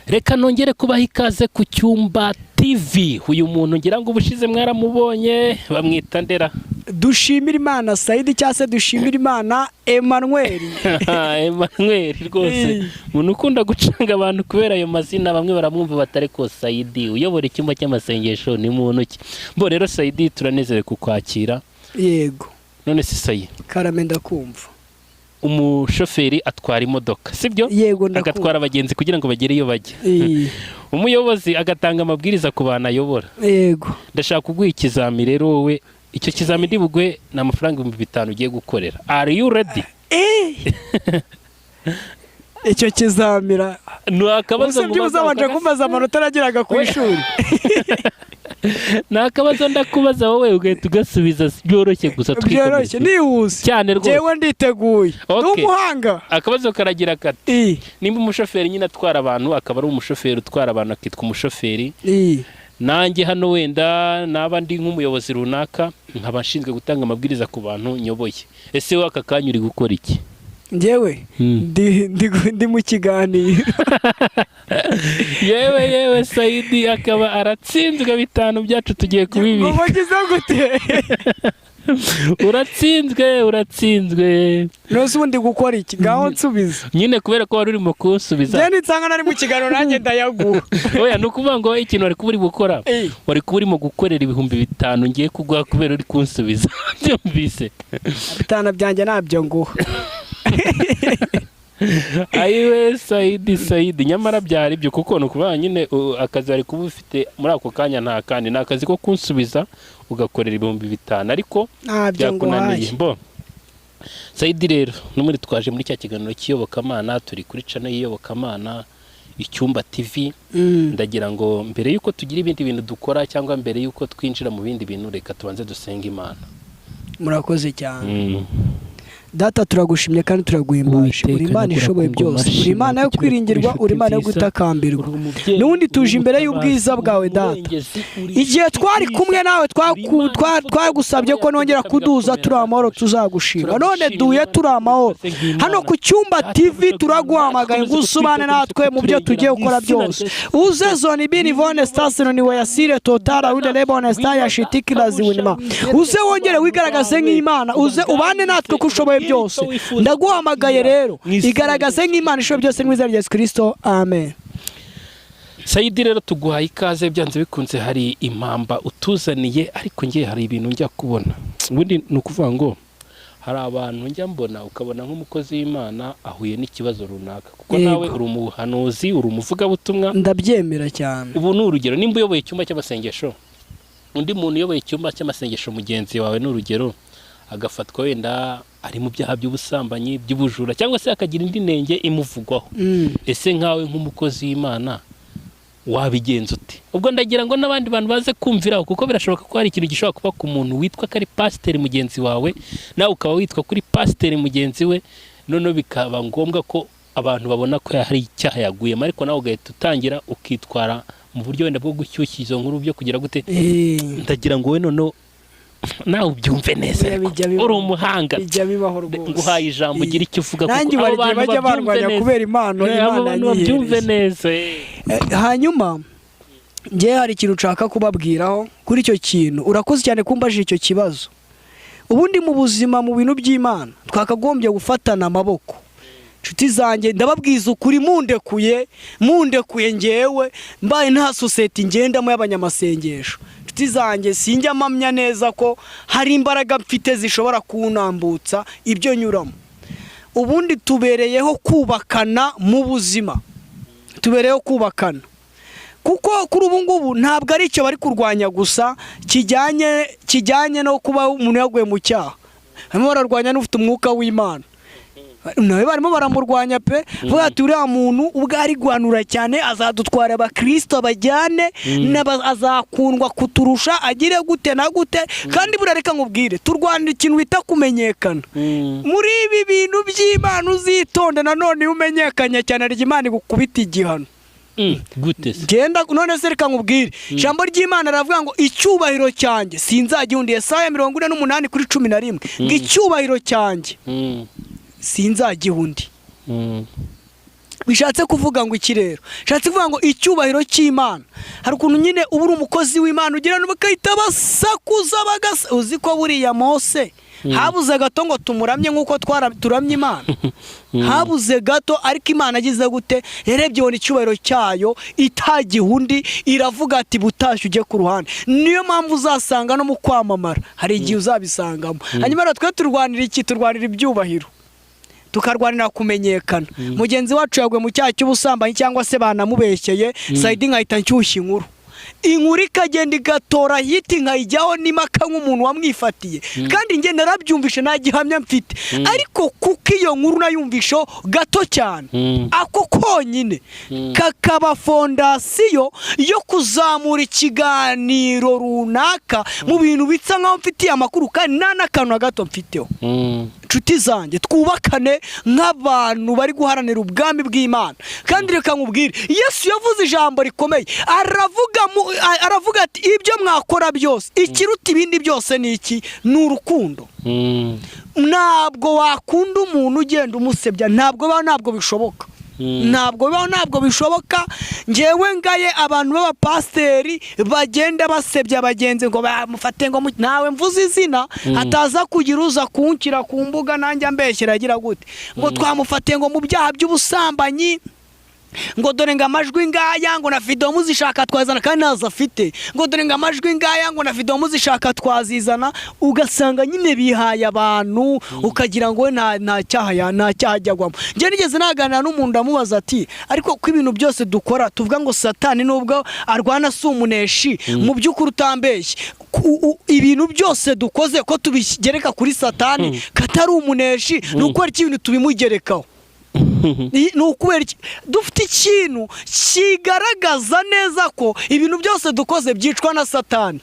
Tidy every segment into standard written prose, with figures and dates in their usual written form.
Reka nongere kubaha ikaze ku Cyumba TV. Uyu muntu ngira ngo ubushize mwaramubonye, bamwita Ndera. Dushimira Imana Sayidi, cyangwa se Dushimira Imana Emmanuel. Emmanuel rwose, umuntu ukunda gucanga abantu kubera ayo mazina. Bamwe baramwumva batari ko Sayidi uyobora icyumba cy'amasengesho ni muntu ki? Bo rero Sayidi, turanezerewe kukwakira. Yego. None se Sayi? Karame, ndakumva. Umushoferi atwara imodoka, sibyo? Yego, ndakumva. Agatwara abagenzi kugira ngo bagere iyo bajya. Umuyobozi agatanga amabwiriza ku bantu ayobora. Yego. Ndashaka kuguha ikizami rero wowe. Icyo kizami ndi buguhe ni amafaranga 5000 ugiye gukorera. Are you ready? Icyo kizamira? Ni akabazo. Ubuse byibuze abanje kumbaza amanota nagiraga ku ishuri? Ni akabazo ndakubaza, wowe ugahita ugasubiza byoroshye gusa. Byoroshye? Twikomereze. Nihuse? Cyane rwose. Njyewe nditeguye, ndi umuhanga. Akabazo karagira kati: nimba umushoferi nyine atwara abantu, akaba ari umushoferi utwara abantu, akitwa umushoferi, nanjye hano wenda naba ndi nk'umuyobozi runaka, nkaba nshinzwe gutanga amabwiriza ku bantu nyoboye, ese wowe aka kanya uri gukora iki? Njyewe ndi mu kiganiro. Yewe yewe, Sayidi akaba aratsinzwe. 5 byacu tugiye kubibika. Ngo ngize gute? Uratsinzwe, uratsinzwe. Nose ubundi gukora iki? Ngaho nsubiza. Nyine kubera ko wari urimo kunsubiza. Njyewe nitsanga nari mu kiganiro, nanjye ndayaguha. Oya, ni ukuvuga ngo ikintu wari kuba uri gukora, wari kuba urimo gukorera 5000 ngiye kuguha kubera uri kunsubiza. Byumvise? 5 byanjye ntabyo nguha. Ayiwe Sayidi, Sayidi, nyamara byari byo, kuko ni ukuvuga nyine akazi wari kuba ufite muri ako kanya nta kandi, ni akazi ko kunsubiza ugakorera 5000, ariko Ntabyo byakunaniye. nguhaye. Bo Sayidi rero, n'ubundi twaje muri cya kiganiro cy'iyobokamana, turi kuri channel y'iyobokamana, Icyumba TV. Ndagira ngo mbere y'uko tugira ibindi bintu dukora, cyangwa mbere y'uko twinjira mu bindi bintu, reka tubanze dusenge Imana. Murakoze cyane. Data, turagushimye kandi turaguhimbaje. Uwiteka, Uri Imana ishoboye nyakura byose, ngoma, uri Imana yo shimwa, kwiringirwa, uri uri Imana yo inshuti nziza, gutakambirwa. uri umubyeyi, N'ubundi tuje uri imbere umutabazi, y'ubwiza bwawe, uri Data. umurengezi, uri Igihe twari inshuti kumwe nziza, nawe, uri Imana twagusabye ko nongera kuduza turi amahoro, tuzagushima. None Turagushima, duye Imana, turi amahoro twese nk'Imana. Hano ku Cyumba Data, TV, buja turaguhamagaye ngo usubane natwe mu byo tugiye gukora byose. Uze zoni bini vone stasino ni wayasire totara wide lebone staya shitikirazi winima. Uze wongere wigaragaze nk'Imana, uze ubane natwe ko ushoboye byose. Ndaguhamagaye rero, igaragaze nk'Imana ishoboye byose, mu izina rya Yesu Kirisito, amen. Sayidi rero, tuguhaye ikaze. Byanze bikunze hari impamba utuzaniye, ariko ngiye hari ibintu njya kubona. Ubundi ni ukuvuga ngo hari abantu njya mbona, ukabona nk'umukozi w'Imana ahuye n'ikibazo runaka, kuko nawe uri umuhanuzi, uri umuvugabutumwa. Ndabyemera cyane. Ubu ni urugero, nimba uyoboye icyumba cy'amasengesho, undi muntu uyoboye icyumba cy'amasengesho mugenzi wawe, ni urugero, agafatwa wenda ari mu byaha by'ubusambanyi, by'ubujura, cyangwa se akagira indi nenge imuvugwaho, ese nkawe nk'umukozi w'Imana wabigenza ute? Ubwo ndagira ngo n'abandi bantu baze kumviraho, kuko birashoboka ko hari ikintu gishobora kuba ku muntu witwa ko ari pasiteri mugenzi wawe, nawe ukaba witwa kuri pasiteri mugenzi we, noneho bikaba ngombwa ko abantu babona ko hari icyaha yaguyemo, ariko nawe ugahita utangira ukitwara mu buryo wenda bwo gushyushya izo nkuru, byo kugira gute. Ndagira ngo wowe noneho nawe ubyumve neza, Oya, ariko bijya bibaho. uri umuhanga. Bijya bibaho rwose. Nguhaye ijambo, ugira icyo uvuga, kuko Nanjye abo bari igihe bantu bajya babyumve barwanya neza. kubera impano Abo Imana bantu babyumve yanyihereye. neza. Hanyuma njyewe hari ikintu nshaka kubabwiraho kuri icyo kintu. Urakoze cyane kumbajije icyo kibazo. Ubundi mu buzima, mu bintu by'Imana, twakagombye gufatana amaboko. Inshuti zanjye, ndababwiza ukuri, mundekuye, mundekuye ngewe mbaye nta sosiyete ngendamo y'abanyamasengesho, inshuti zanjye, sinjya mpamya neza ko hari imbaraga mfite zishobora kunambutsa ibyo nyuramo. Ubundi tubereyeho kubakana mu buzima, tubereyeho kubakana, kuko kuri ubu ngubu ntabwo ari icyo bari kurwanya gusa kijyanye no kuba umuntu yaguye mu cyaha. Barimo bararwanya n'ufite umwuka w'Imana, nawe barimo baramurwanya pe. Vuga ati uriya muntu ubwo ari guhanura cyane azadutwara abakirisito abajyane, azakundwa kuturusha, agire gute na gute. Kandi buriya reka nkubwire, turwanira ikintu bita kumenyekana muri ibi bintu by'Imana. Uzitonde nanone, iyo umenyekanye cyane hari igihe Imana igukubita igihano. Gute se? Genda, none se reka nkubwire, ijambo ry'Imana riravuga ngo icyubahiro cyanjye sinzagihundiye. Yesaya 48:11, ngo icyubahiro cyanjye sinzagiha undi. Bishatse kuvuga ngo iki rero? Bishatse kuvuga ngo icyubahiro cy'Imana, hari ukuntu nyine uba uri umukozi w'Imana ugira bakahita basakuza bagasa. Uzi ko buriya Mose habuze gato ngo tumuramye nk'uko turamye Imana? Habuze gato, ariko Imana agize gute? Yarebye ibona icyubahiro cyayo itagiha undi, iravuga ati: "Butashye ujye ku ruhande." Niyo mpamvu uzasanga no mu kwamamara hari igihe uzabisangamo. Hanyuma rero twe turwanira iki? Turwanira ibyubahiro, tukarwanira kumenyekana. Mugenzi wacu yaguye mu cyaha cy'ubusambanyi cyangwa se banamubeshyeye, sayidi nkahita nshyushya inkuru, inkuru ikagenda igatora hit, nkayijyaho n'impaka nk'umuntu wamwifatiye, kandi njye narabyumvishe, nta gihamya mfite, ariko kuko iyo nkuru nayumvisheho gato cyane, ako konyine kakaba fondasiyo yo kuzamura ikiganiro runaka mu bintu bisa nkaho mfitiye amakuru kandi nta n'akantu na gato mfiteho. Inshuti zanjye, twubakane nk'abantu bari guharanira ubwami bw'Imana. Kandi reka nkubwire, Yesu yavuze ijambo rikomeye, aravuga ati: "Ibyo mwakora byose, ikiruta ibindi byose ni iki? Ni urukundo." Ntabwo wakunda umuntu ugenda umusebya, ntabwo bibaho, ntabwo bishoboka. Ntabwo bibaho, ntabwo bishoboka. Ngewe ngaye abantu b'abapasiteri bagenda basebya bagenzi ngo bamufate ngo nawe mvuze izina, hataza kugira uza kunshyira ku mbuga nanjye ambeshyera agira gute, ngo twamufate ngo mu byaha by'ubusambanyi, ngo dore ngo amajwi ngaya, ngo na video muzishaka twazana, kandi ntazo afite, ngo dore ngo amajwi ngaya, ngo na video muzishaka twazizana. Ugasanga nyine bihaye abantu, ukagira ngo we nta cyaha nta cyaha ajya agwamo. Njye nigeze naganira n'umuntu, ndamubaza ati: "Ariko ko ibintu byose dukora tuvuga ngo Satani nubwo arwana si umuneshi, mu by'ukuri utambeshye, ibintu byose dukoze ko tubigereka kuri Satani katari umuneshi, ni ukubera iki ibintu tubimugerekaho? Ni ukubera iki dufite ikintu kigaragaza neza ko ibintu byose dukoze byicwa na Satani,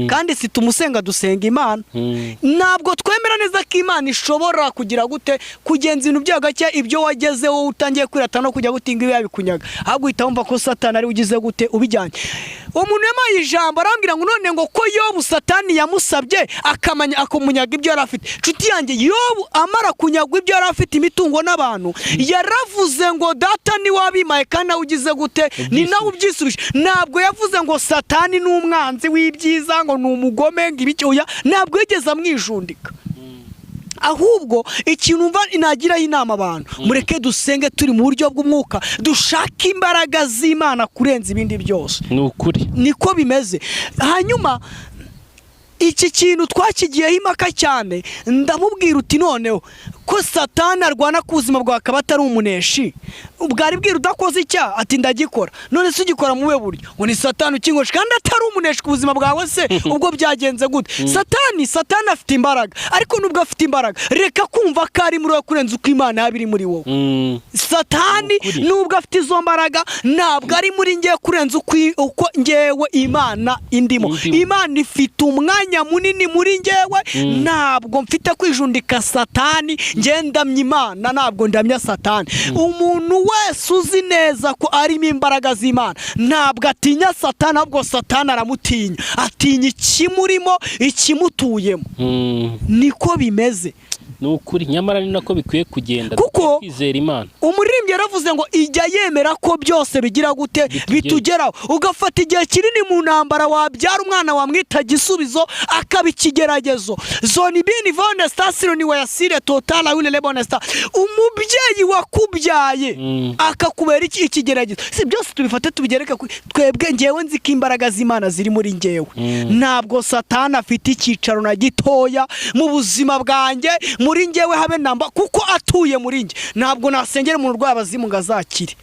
kandi si tumusenga, dusenga Imana? Ntabwo twemera neza ko Imana ishobora kugira gute, kugenza ibintu byayo gake, ibyo wagezeho utangiye kwirata no kujya gutinga ibi yabikunyaga, ahubwo uhita wumva ko Satani ari we ugize gute, ubijyanye." Uwo muntu yampaye ijambo, arambwira ngo none ngo ko Yobu Satani yamusabye akamenya akamunyaga ibyo yari afite. Nshuti yanjye, Yobu amara kunyagwa ibyo yari afite, imitungo n'abantu, yaravuze ngo: "Data ni wabimaye kandi nawe ugize gute, ni nawe ubyisubije." Ntabwo yavuze ngo Satani ni umwanzi w'ibyiza, ngo ni umugome, ngo ibiki. Oya, ntabwo yigeze amwijundika. Ahubwo ikintu mva nagiraho inama abantu, mureke dusenge turi mu buryo bw'umwuka, dushake imbaraga z'Imana kurenza ibindi byose. Ni ukuri. Niko bimeze. Hanyuma iki kintu twakigiyeho impaka cyane. Ndamubwira uti: "Noneho ko Satani arwana ku buzima bwawe akaba atari umuneshi, bwari bwira udakoze icyaha?" Ati: "Ndagikora." "None se ugikora mu buhe buryo?" Ngo: "Ni Satani ukinkoresha." "Kandi atari umuneshi ku buzima bwawe se, ubwo byagenze gute?" Satani afite imbaraga, ariko nubwo afite imbaraga, reka kumva ko ari muri wowe kurenza uko Imana yaba iri muri wowe. Satani Ukuri. nubwo afite izo mbaraga, ntabwo ari muri ngewe kurenza uko ngewe Imana indimo. Indimo. Imana ifite umwanya munini muri ngewe. Ntabwo mfite kwijundika Satani. Ngewe ndamya Imana, ntabwo ndamya Satani. Umuntu wese uzi neza ko arimo imbaraga z'Imana ntabwo atinya Satani, ahubwo Satani aramutinya, atinya ikimurimo, ikimutuyemo. Niko bimeze. Ni ukuri, nyamara ni nako bikwiye kugenda. Kuko Dukwiye kwizera Imana. umuririmbyi yaravuze ngo ijya yemera ko byose bigira gute? Bitugeraho. Bitugeraho. Ugafata igihe kinini mu ntambara, wabyara umwana wamwita Gisubizo akaba ikigeragezo. Zoni bini vone stasiro ni wayasire totala wile lebone sta, umubyeyi wakubyaye akakubera iki? Ikigeragezo. Si byose tubifate tubigereke kuri twebwe. Ngewe nzi ko imbaraga z'Imana ziri muri ngewe. Ntabwo Satani afite icyicaro na gitoya mu buzima bwanjye, muri ngewe, habe namba, kuko atuye muri nge. Ntabwo nasengera umuntu urwaye abazimu ngo azakire.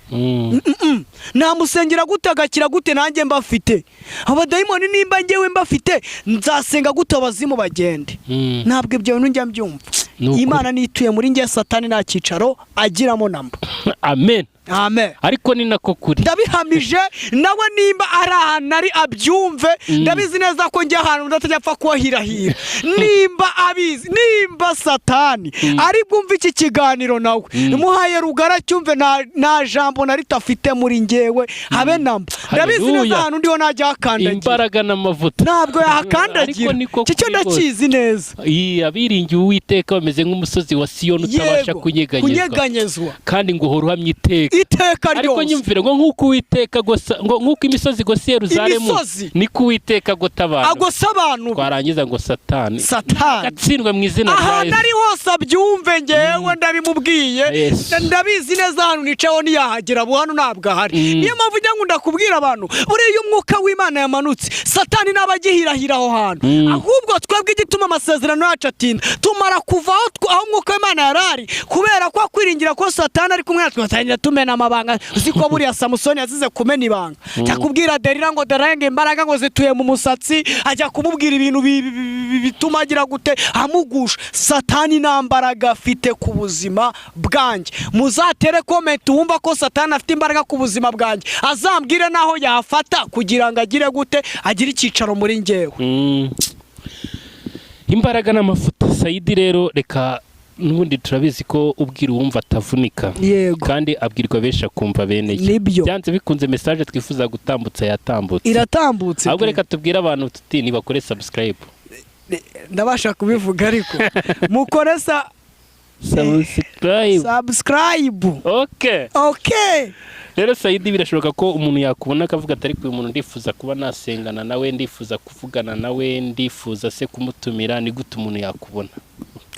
Namusengera gute, agakira gute, nanjye mbafite abadayimoni? Nimba ngewe mbafite, nzasenga gute abazimu bagende? Ntabwo ibyo bintu njya mbyumva. Ni ukuri. Imana nituye muri nge, Satani nta cyicaro agiramo namba. Amen. Amen. Ariko ni nako kuri. Ndabihamije. Nawe nimba ari ahantu ari abyumve. Ndabizi neza ko njya ahantu ndatajya apfa kuhahirahira nimba abizi. Nimba Satani ari bwumve iki kiganiro, nawe muhaye rugara cyumve, nta jambo na rito afite muri ngewe, habe namba. Ndabizi neza, Haleluya. ahantu ndiho ntajya hakandagira. Imbaraga n'amavuta. Ntabwo yahakandagira. Ariko niko Icyo cyo kuri rwose. ndakizi neza. Iyi, abiringiye Uwiteka bameze nk'umusozi wa Siyoni utabasha Yego, kunyeganyezwa. Kunyeganyezwa. Kandi ngo uhora uhamye iteka. Iteka. Iteka Ariko ryose. nyumvire ngo nk'uko Uwiteka gosa, ngo nk'uko imisozi igose Yeruzalemu, Imisozi. niko Uwiteka agota abantu. Agose abantu be. Twarangiza ngo Satani Satani gatsindwe mu izina rya ahantu Yesu. ari hose abyumve, ngewe ndabimubwiye. Yesu. Ndabizi neza, ahantu nicayeho ntiyahagera, ubu hano ntabwo ahari. Niyo mpamvu ujya ngo ndakubwira abantu, buriya iyo umwuka w'Imana yamanutse, Satani ntaba agihirahira aho hantu. Ahubwo twebwe igituma amasezerano yacu atinda, tumara kuva aho umwuka w'Imana yari ari, kubera ko kwiringira ko Satani ari kumwe natwe, batangira tumena amabanga. Uzi ko buriya Samusoni yazize kumena ibanga? Cyakubwira Delila ngo Delila, imbaraga ngo zituye mu musatsi, ajya kumubwira ibintu bituma agira gute, amugusha. Satani nta mbaraga afite ku buzima bwanjye. Muzatere comment, wumva ko Satani afite imbaraga ku buzima bwanjye azambwire n'aho yafata kugira ngo agire gute, agire icyicaro muri njyewe. Imbaraga n'amavuta. Sayidi, rero reka n'ubundi turabizi ko ubwira uwumva atavunika, kandi abwirwa benshi akumva bene yo. Nibyo. Byanze bikunze message twifuza gutambutsa yatambutse. Iratambutse Ahubwo pe. reka tubwire abantu tuti nibakore subscribe. Ndabasha kubivuga, ariko mukore sa Subscribe. Subscribe. Okay. Okay. Rero Sayidi, birashoboka ko umuntu yakubona akavuga ati: "Ariko uyu muntu ndifuza kuba nasengana nawe, ndifuza kuvugana nawe, ndifuza se kumutumira." Ni gute umuntu yakubona?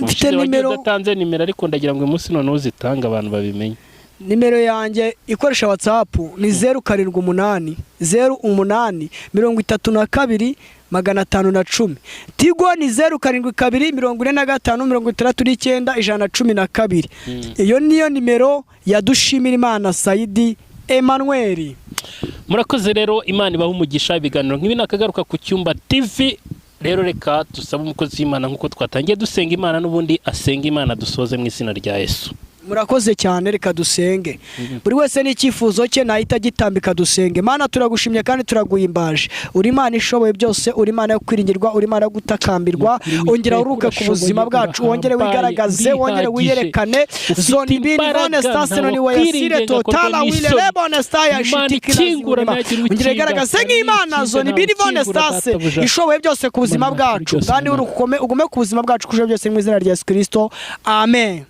Mfite Ubushize wagiye nimero- udatanze nimero, ariko ndagira ngo uyu munsi noneho uzitange, abantu babimenye. Nimero yanjye ikoresha WhatsApp ni 0780 08 32 510. Tigo ni 0724569112. Iyo niyo nimero ya Dushimira Imana Sayidi Emmanuel. Murakoze rero, Imana ibaha umugisha. Ibiganiro nk'ibi nakagaruka ku Cyumba TV. Rero reka dusabe umukozi w'Imana, nk'uko twatangiye dusenga Imana, n'ubundi asenga Imana, dusoze mu izina rya Yesu. Murakoze cyane. Reka dusenge, buri wese n'icyifuzo cye nahita agitambika. Dusenge. Mana, turagushimye kandi turaguhimbaje. Uri Imana ishoboye byose, uri Imana yo kwiringirwa, uri Imana yo gutakambirwa. Ongera uruhuke ku buzima bwacu, wongere wigaragaze, wongere wiyerekane. Zoni bini vone staseno ni wayasire totala wile lebone staya shitikira. Ongera igaragaze nk'Imana, zoni bini vone stase, ishoboye byose ku buzima bwacu, kandi urukume ugume ku buzima bwacu kuje byose, mu izina rya Yesu Kristo, amen.